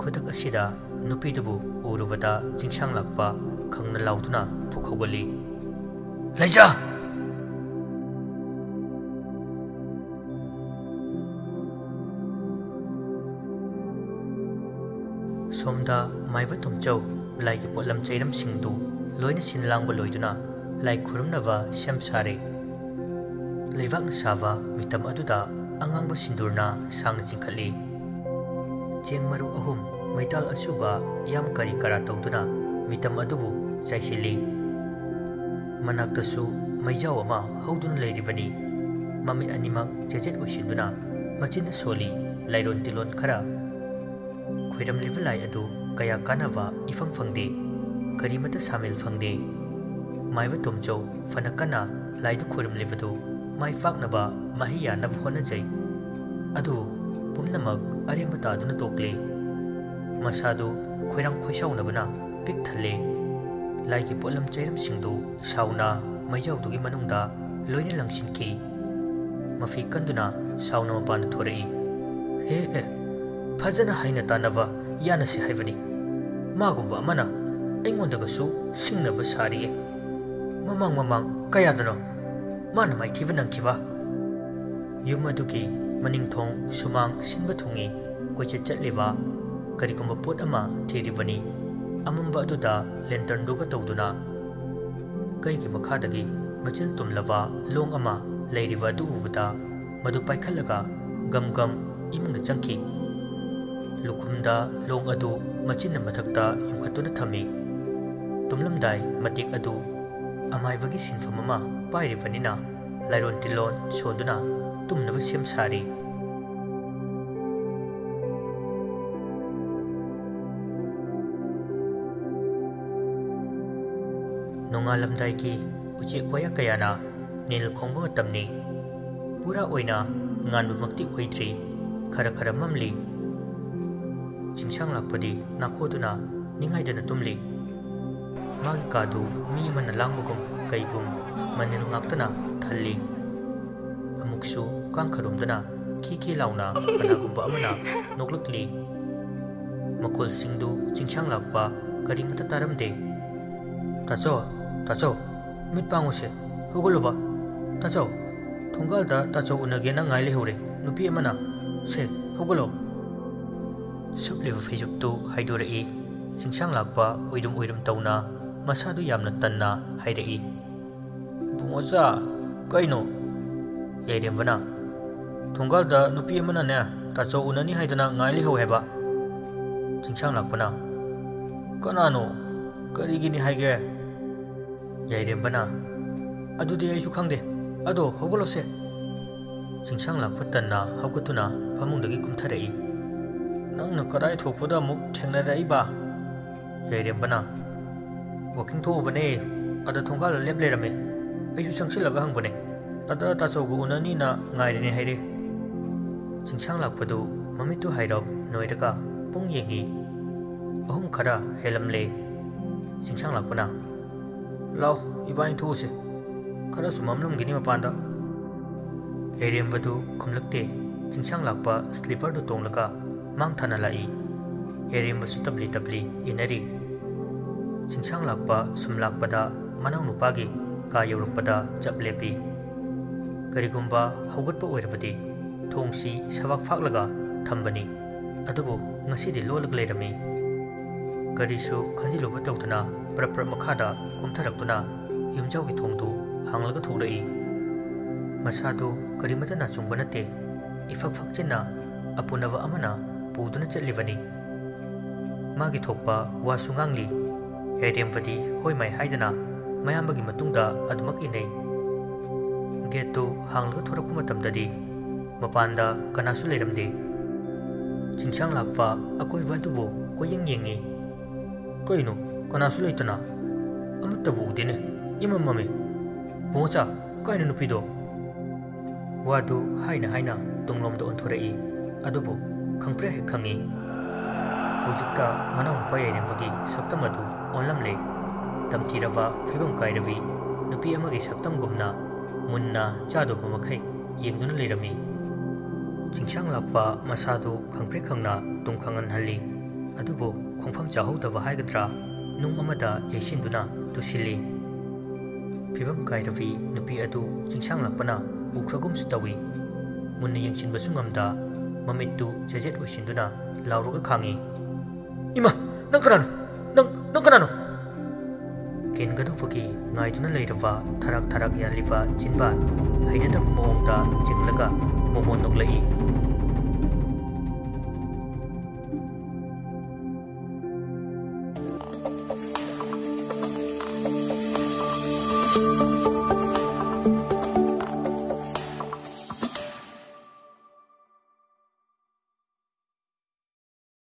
ꯈꯨꯗꯛ ꯑꯁꯤꯗ ꯅꯨꯄꯤꯗꯨꯕꯨ ꯎꯔꯨꯕꯗ ꯆꯤꯡꯁꯥꯡ ꯂꯥꯛꯄ ꯈꯪꯅ ꯂꯥꯎꯗꯨꯅ ꯐꯨꯛ ꯍꯧꯒꯠꯂꯤ꯫ "ꯂꯩꯖꯥ!" ꯁꯣꯝꯗ ꯃꯥꯏꯕ ꯇꯣꯝꯆꯧ ꯂꯥꯏꯒꯤ ꯄꯣꯠꯂꯝ ꯆꯩꯔꯝꯁꯤꯡꯗꯨ ꯂꯣꯏꯅ ꯁꯤꯟ ꯂꯥꯡꯕ ꯂꯣꯏꯗꯨꯅ ꯂꯥꯏ ꯈꯨꯔꯨꯝꯅꯕ ꯁꯦꯝ ꯁꯥꯔꯦ꯫ ꯂꯩꯕꯥꯛꯅ ꯁꯥꯕ ꯃꯤꯇꯝ ꯑꯗꯨꯗ ꯑꯉꯥꯡꯕ ꯁꯤꯟꯗꯨꯔꯅ ꯁꯥꯡꯅ ꯆꯤꯡꯈꯠꯂꯤ꯫ ꯆꯦꯡ ꯃꯔꯨ ꯑꯍꯨꯝ, ꯃꯩꯇꯥꯜ ꯑꯆꯨꯕ, ꯌꯥꯝ ꯀꯔꯤ ꯀꯔꯥ ꯇꯧꯗꯨꯅ ꯃꯤꯇꯝ ꯑꯗꯨꯕꯨ ꯆꯥꯏꯁꯤꯜꯂꯤ꯫ ꯃꯅꯥꯛꯇꯁꯨ ꯃꯩꯖꯥꯎ ꯑꯃ ꯍꯧꯗꯨꯅ ꯂꯩꯔꯤꯕꯅꯤ꯫ ꯃꯃꯤꯠ ꯑꯅꯤꯃꯛ ꯆꯦꯖꯦꯠ ꯑꯣꯏꯁꯤꯟꯗꯨꯅ ꯃꯆꯤꯟꯗ ꯁꯣꯜꯂꯤ ꯂꯥꯏꯔꯣꯟ ꯇꯤꯂꯣꯟ ꯈꯔ꯫ ꯈꯣꯏꯔꯝꯂꯤꯕ ꯂꯥꯏ ꯑꯗꯨ ꯀꯌꯥ ꯀꯥꯟꯅꯕ ꯏꯐꯪ ꯐꯪꯗꯦ꯫ ꯀꯔꯤꯃꯠꯇ ꯁꯥꯃꯤꯜ ꯐꯪꯗꯦ꯫ ꯃꯥꯏꯕ ꯇꯣꯝꯆꯧ ꯐꯅ ꯀꯟꯅ ꯂꯥꯏꯗꯨ ꯈꯣꯏꯔꯝꯂꯤꯕꯗꯨ ꯃꯥꯏ ꯄꯥꯛꯅꯕ ꯃꯍꯩ ꯌꯥꯟꯅꯕ ꯍꯣꯠꯅꯖꯩ꯫ ꯑꯗꯨ ꯄꯨꯝꯅꯃꯛ ꯑꯔꯦꯝꯕ ꯇꯥꯗꯨꯅ ꯇꯣꯛꯂꯦ꯫ ꯃꯁꯥꯗꯨ ꯈꯣꯏꯔꯥꯡ ꯈꯣꯏꯁꯥꯎꯅꯕꯅ ꯄꯤꯛ ꯊꯜꯂꯦ꯫ ꯂꯥꯏꯒꯤ ꯄꯣꯠꯂꯝ ꯆꯩꯔꯝꯁꯤꯡꯗꯨ ꯁꯥꯎꯅ ꯃꯩꯖꯥꯎꯗꯨꯒꯤ ꯃꯅꯨꯡꯗ ꯂꯣꯏꯅ ꯂꯪꯁꯤꯟꯈꯤ꯫ ꯃꯐꯤ ꯀꯟꯗꯨꯅ ꯁꯥꯎꯅ ꯃꯄꯥꯟꯗ ꯊꯣꯔꯛꯏ꯫ "ꯍꯦ ꯍꯦ, ꯐꯖꯅ ꯍꯥꯏꯅ ꯇꯥꯅꯕ ꯌꯥꯅꯁꯤ ꯍꯥꯏꯕꯅꯤ꯫ ꯃꯥꯒꯨꯝꯕ ꯑꯃꯅ ꯑꯩꯉꯣꯟꯗꯒꯁꯨ ꯁꯤꯡꯅꯕ ꯁꯥꯔꯤꯌꯦ꯫ ꯃꯃꯥꯡ ꯃꯃꯥꯡ ꯀꯌꯥꯗꯅꯣ ꯃꯥꯅ ꯃꯥꯏꯊꯤꯕ ꯅꯪꯈꯤꯕ?" ꯌꯨꯝ ꯑꯗꯨꯒꯤ ꯃꯅꯤꯡ ꯊꯣꯡ ꯁꯨꯃꯥꯡ ꯁꯤꯟꯕ ꯊꯨꯡꯉꯤ ꯀꯣꯏꯆꯠ ꯆꯠꯂꯤꯕ ꯀꯔꯤꯒꯨꯝꯕ ꯄꯣꯠ ꯑꯃ ꯊꯤꯔꯤꯕꯅꯤ꯫ ꯑꯃꯝꯕ ꯑꯗꯨꯗ ꯂꯦꯟꯇꯔꯟꯗꯨꯒ ꯇꯧꯗꯨꯅ ꯀꯩꯒꯤ ꯃꯈꯥꯗꯒꯤ ꯃꯆꯤꯜ ꯇꯨꯝꯂꯕ ꯂꯣꯡ ꯑꯃ ꯂꯩꯔꯤꯕ ꯑꯗꯨ ꯎꯕꯗ ꯃꯗꯨ ꯄꯥꯏꯈꯠꯂꯒ ꯒꯝ ꯒꯝ ꯏꯃꯨꯡꯗ ꯆꯪꯈꯤ꯫ ꯂꯨꯈꯨꯝꯗ ꯂꯣꯡ ꯑꯗꯨ ꯃꯆꯤꯟꯅ ꯃꯊꯛꯇ ꯌꯨꯡꯈꯠꯇꯨꯅ ꯊꯝꯃꯤ꯫ ꯇꯨꯝꯂꯝꯗꯥꯏ ꯃꯇꯦꯛ ꯑꯗꯨ ꯑꯃꯥꯏꯕꯒꯤ ꯁꯤꯟꯐꯝ ꯑꯃ ꯄꯥꯏꯔꯤꯕꯅꯤꯅ ꯂꯥꯏꯔꯣꯟ ꯇꯤꯜꯂꯣꯟ ꯁꯣꯟꯗꯨꯅ ꯇꯨꯝꯅꯕ ꯁꯦꯝ ꯁꯥꯔꯤ꯫ ꯅꯣꯡꯉꯥꯜꯂꯝꯗꯥꯏꯒꯤ ꯎꯆꯦꯛ ꯋꯥꯌꯥ ꯀꯌꯥꯅ ꯅꯤꯜ ꯈꯣꯡꯕ ꯃꯇꯝꯅꯤ꯫ ꯄꯨꯔꯥ ꯑꯣꯏꯅ ꯉꯥꯟꯕꯃꯛꯇꯤ ꯑꯣꯏꯗ꯭ꯔꯤ, ꯈꯔ ꯈꯔ ꯃꯝꯂꯤ꯫ ꯆꯤꯡꯁꯥꯡ ꯂꯥꯛꯄꯗꯤ ꯅꯥꯈꯣꯗꯨꯅ ꯅꯤꯡꯉꯥꯏꯗꯅ ꯇꯨꯝꯂꯤ꯫ ꯃꯥꯒꯤ ꯀꯥꯗꯨ ꯃꯤ ꯑꯃꯅ ꯂꯥꯡꯕꯒꯨꯝ ꯀꯩꯒꯨꯝ ꯃꯅꯤꯜ ꯉꯥꯛꯇꯅ ꯊꯜꯂꯤ꯫ ꯑꯃꯨꯛꯁꯨ ꯀꯥꯡ ꯈꯔꯨꯝꯗꯨꯅ ꯈꯤ ꯈꯤ ꯂꯥꯎꯅ ꯀꯅꯥꯒꯨꯝꯕ ꯑꯃꯅ ꯅꯣꯛꯂꯛꯂꯤ꯫ ꯃꯈꯣꯜꯁꯤꯡꯗꯨ ꯆꯤꯡꯁꯥꯡ ꯂꯥꯛꯄ ꯀꯔꯤꯃꯠꯇ ꯇꯥꯔꯝꯗꯦ꯫ "ꯇꯥꯆꯧ, ꯇꯥꯆꯧ, ꯃꯤꯠ ꯄꯥꯡꯉꯨꯁꯦ, ꯍꯧꯒꯠꯂꯨꯕ꯫ ꯇꯥꯆꯧ, ꯊꯣꯡꯒꯥꯜꯗ ꯇꯥꯆꯧ ꯎꯅꯒꯦꯅ ꯉꯥꯏ ꯂꯩꯍꯧꯔꯦ ꯅꯨꯄꯤ ꯑꯃꯅ꯫ ꯁꯦ, ꯍꯧꯒꯠꯂꯣ!" ꯁꯨꯞꯂꯤꯕ ꯐꯩꯖꯨꯞꯇꯨ ꯍꯥꯏꯗꯣꯔꯛꯏ꯫ ꯆꯤꯡꯁꯥꯡ ꯂꯥꯛꯄ ꯎꯏꯔꯨꯝ ꯎꯏꯔꯨꯝ ꯇꯧꯅ ꯃꯁꯥꯗꯨ ꯌꯥꯝꯅ ꯇꯟꯅ ꯍꯥꯏꯔꯛꯏ꯫ "ꯏꯕꯨꯡꯉꯣꯆꯥ, ꯀꯩꯅꯣ?" ꯌꯥꯏꯔꯦꯝꯕꯅ, "ꯊꯣꯡꯒꯥꯜꯗ ꯅꯨꯄꯤ ꯑꯃꯅꯅꯦ ꯇꯥꯆꯧ ꯎꯅꯅꯤ ꯍꯥꯏꯗꯅ ꯉꯥꯏ ꯂꯩꯍꯧꯋꯦ ꯍꯥꯏꯕ꯫" ꯆꯤꯡꯁꯥꯡ ꯂꯥꯛꯄꯅ, "ꯀꯅꯥꯅꯣ? ꯀꯔꯤꯒꯤꯅꯤ ꯍꯥꯏꯒꯦ?" ꯌꯥꯏꯔꯦꯝꯕꯅ, "ꯑꯗꯨꯗꯤ ꯑꯩꯁꯨ ꯈꯪꯗꯦ꯫ ꯑꯗꯣ ꯍꯧꯒꯠꯂꯣꯁꯦ꯫" ꯆꯤꯡꯁꯥꯡ ꯂꯥꯛꯄ ꯇꯟꯅ ꯍꯧꯒꯠꯇꯨꯅ ꯐꯃꯨꯡꯗꯒꯤ ꯀꯨꯝꯊꯔꯛꯏ꯫ "ꯅꯪꯅ ꯀꯗꯥꯏ ꯊꯣꯛꯄꯗ ꯑꯃꯨꯛ ꯊꯦꯡꯅꯔꯛꯏꯕ?" ꯌꯥꯏꯔꯦꯝꯕꯅ, "ꯋꯥꯀꯤꯡ ꯊꯣꯛꯎꯕꯅꯦ, ꯑꯗ ꯊꯣꯡꯒꯥꯜꯗ ꯂꯦꯞ ꯂꯩꯔꯝꯃꯦ꯫ ꯑꯩꯁꯨ ꯆꯪꯁꯤꯜꯂꯒ ꯍꯪꯕꯅꯦ, ꯑꯗ ꯇꯥꯆꯧꯒ ꯎꯅꯅꯤꯅ ꯉꯥꯏꯔꯤꯅꯦ ꯍꯥꯏꯔꯦ꯫" ꯆꯤꯡꯁꯥꯡ ꯂꯥꯛꯄꯗꯨ ꯃꯃꯤꯠꯇꯨ ꯍꯥꯏꯔꯞ ꯅꯣꯏꯔꯒ ꯄꯨꯡ ꯌꯦꯡꯉꯤ꯫ ꯑꯍꯨꯝ ꯈꯔ ꯍꯦꯜꯂꯝꯂꯦ꯫ ꯆꯤꯡꯁꯥꯡ ꯂꯥꯛꯄꯅ, "ꯂꯥꯎ, ꯏꯕꯥꯅꯤ ꯊꯣꯛꯎꯁꯦ, ꯈꯔꯁꯨ ꯃꯝꯂꯝꯒꯤꯅꯤ ꯃꯄꯥꯟꯗ꯫" ꯌꯥꯏꯔꯦꯝꯕꯗꯨ ꯈꯨꯝꯂꯛꯇꯦ꯫ ꯆꯤꯡꯁꯥꯡ ꯂꯥꯛꯄ ꯁ꯭ꯂꯤꯄꯔꯗꯨ ꯇꯣꯡꯂꯒ ꯃꯥꯡ ꯊꯥꯅ ꯂꯥꯛꯏ꯫ ꯌꯥꯏꯔꯦꯝꯕꯁꯨ ꯇꯞꯂꯤ ꯇꯞꯂꯤ ꯏꯟꯅꯔꯤ꯫ ꯆꯤꯡꯁꯥꯡ ꯂꯥꯛꯄ ꯁꯨꯝ ꯂꯥꯛꯄꯗ ꯃꯅꯥꯎꯅꯨꯄꯥꯒꯤ ꯀꯥ ꯌꯧꯔꯛꯄꯗ ꯆꯞ ꯂꯦꯞꯄꯤ꯫ ꯀꯔꯤꯒꯨꯝꯕ ꯍꯧꯒꯠꯄ ꯑꯣꯏꯔꯕꯗꯤ ꯊꯣꯡꯁꯤ ꯁꯕꯥꯛ ꯐꯥꯛꯂꯒ ꯊꯝꯕꯅꯤ꯫ ꯑꯗꯨꯕꯨ ꯉꯁꯤꯗꯤ ꯂꯣꯜꯂꯒ ꯂꯩꯔꯝꯃꯤ꯫ ꯀꯔꯤꯁꯨ ꯈꯟꯖꯤꯜꯂꯨꯕ ꯇꯧꯗꯅ ꯄ꯭ꯔꯞ ꯄ꯭ꯔꯞ ꯃꯈꯥꯗ ꯀꯨꯝꯊꯔꯛꯇꯨꯅ ꯌꯨꯝꯖꯥꯎꯒꯤ ꯊꯣꯡꯗꯨ ꯍꯥꯡꯂꯒ ꯊꯣꯛꯂꯛꯏ꯫ ꯃꯁꯥꯗꯨ ꯀꯔꯤꯃꯠꯇ ꯅꯥꯆꯨꯡꯕ ꯅꯠꯇꯦ, ꯏꯐꯛ ꯐꯛꯆꯤꯟꯅ ꯑꯄꯨꯅꯕ ꯑꯃꯅ ꯄꯨꯗꯨꯅ ꯆꯠꯂꯤꯕꯅꯤ꯫ ꯃꯥꯒꯤ ꯊꯣꯛꯄ ꯋꯥꯁꯨ ꯉꯥꯡꯂꯤ꯫ ꯍꯦꯔꯦꯝꯕꯗꯤ ꯍꯣꯏ ꯃꯥꯏ ꯍꯥꯏꯗꯅ ꯃꯌꯥꯝꯕꯒꯤ ꯃꯇꯨꯡꯗ ꯑꯗꯨꯃꯛ ꯏꯟꯅꯩ꯫ ꯒꯦꯠꯇꯨ ꯍꯥꯡꯂꯒ ꯊꯣꯔꯛꯄ ꯃꯇꯝꯗꯗꯤ ꯃꯄꯥꯟꯗ ꯀꯅꯥꯁꯨ ꯂꯩꯔꯝꯗꯦ꯫ ꯆꯤꯡꯁꯥꯡ ꯂꯥꯛꯄ ꯑꯀꯣꯏꯕ ꯑꯗꯨꯕꯨ ꯀꯣꯏꯌꯦꯡ ꯌꯦꯡꯉꯤ꯫ "ꯀꯩꯅꯣ, ꯀꯅꯥꯁꯨ ꯂꯩꯇꯅ? ꯑꯃꯠꯇꯕꯨ ꯎꯗꯦꯅꯦ, ꯏꯃꯝ ꯃꯝꯃꯦ꯫ ꯕꯨꯡꯉꯣꯆꯥ, ꯀꯥꯏꯅ ꯅꯨꯄꯤꯗꯣ?" ꯋꯥꯗꯨ ꯍꯥꯏꯅ ꯍꯥꯏꯅ ꯇꯨꯡꯂꯣꯝꯗ ꯑꯣꯟꯊꯣꯔꯛꯏ, ꯑꯗꯨꯕꯨ ꯈꯪꯄ꯭ꯔꯦꯛ ꯍꯦꯛ ꯈꯪꯉꯤ꯫ ꯍꯧꯖꯤꯛꯇ ꯃꯅꯥꯎꯅꯨꯄꯥ ꯌꯥꯏꯔꯦꯝꯕꯒꯤ ꯁꯛꯇꯝ ꯑꯗꯨ ꯑꯣꯜꯂꯝꯂꯦ꯫ ꯇꯝꯊꯤꯔꯕ ꯐꯤꯕꯝ ꯀꯥꯏꯔꯕꯤ ꯅꯨꯄꯤ ꯑꯃꯒꯤ ꯁꯛꯇꯝꯒꯨꯝꯅ ꯃꯨꯟꯅ ꯆꯥꯗꯧꯕ ꯃꯈꯩ ꯌꯦꯡꯗꯨꯅ ꯂꯩꯔꯝꯃꯤ꯫ ꯆꯤꯡꯁꯥꯡ ꯂꯥꯛꯄ ꯃꯁꯥꯗꯨ ꯈꯪꯄ꯭ꯔꯦꯛ ꯈꯪꯅ ꯇꯨꯝ ꯈꯪꯍꯟꯍꯜꯂꯤ, ꯑꯗꯨꯕꯨ ꯈꯣꯡꯐꯝ ꯆꯥꯍꯧꯗꯕ ꯍꯥꯏꯒꯗ꯭ꯔꯥ, ꯅꯨꯡ ꯑꯃꯗ ꯌꯩꯁꯤꯟꯗꯨꯅ ꯇꯨꯁꯤꯜꯂꯤ꯫ ꯐꯤꯕꯝ ꯀꯥꯏꯔꯕꯤ ꯅꯨꯄꯤ ꯑꯗꯨ ꯆꯤꯡꯁꯥꯡ ꯂꯥꯛꯄꯅ ꯎꯈ꯭ꯔꯒꯨꯝꯁꯨ ꯇꯧꯏ꯫ ꯃꯨꯟꯅ ꯌꯦꯡꯁꯤꯟꯕꯁꯨ ꯉꯝꯗ, ꯃꯃꯤꯠꯇꯨ ꯆꯦꯖꯦꯠ ꯑꯣꯏꯁꯤꯟꯗꯨꯅ ꯂꯥꯎꯔꯒ ꯈꯥꯡꯉꯤ꯫ "ꯏꯃꯥ, ꯅꯪ ꯀꯅꯥꯅꯣ? ꯅꯪ, ꯅꯪ ꯀꯅꯥꯅꯣ?" ꯀꯦꯟꯒꯗꯧꯕꯒꯤ ꯉꯥꯏꯗꯨꯅ ꯂꯩꯔꯕ ꯊꯔꯥꯛ ꯊꯔꯥꯛ ꯌꯥꯜꯂꯤꯕ ꯆꯤꯟꯕꯥꯜ ꯍꯩꯅꯗꯕ ꯃꯑꯣꯡꯗ ꯆꯤꯡꯂꯒ ꯃꯣꯃꯣꯟ ꯅꯣꯛꯂꯛꯏ꯫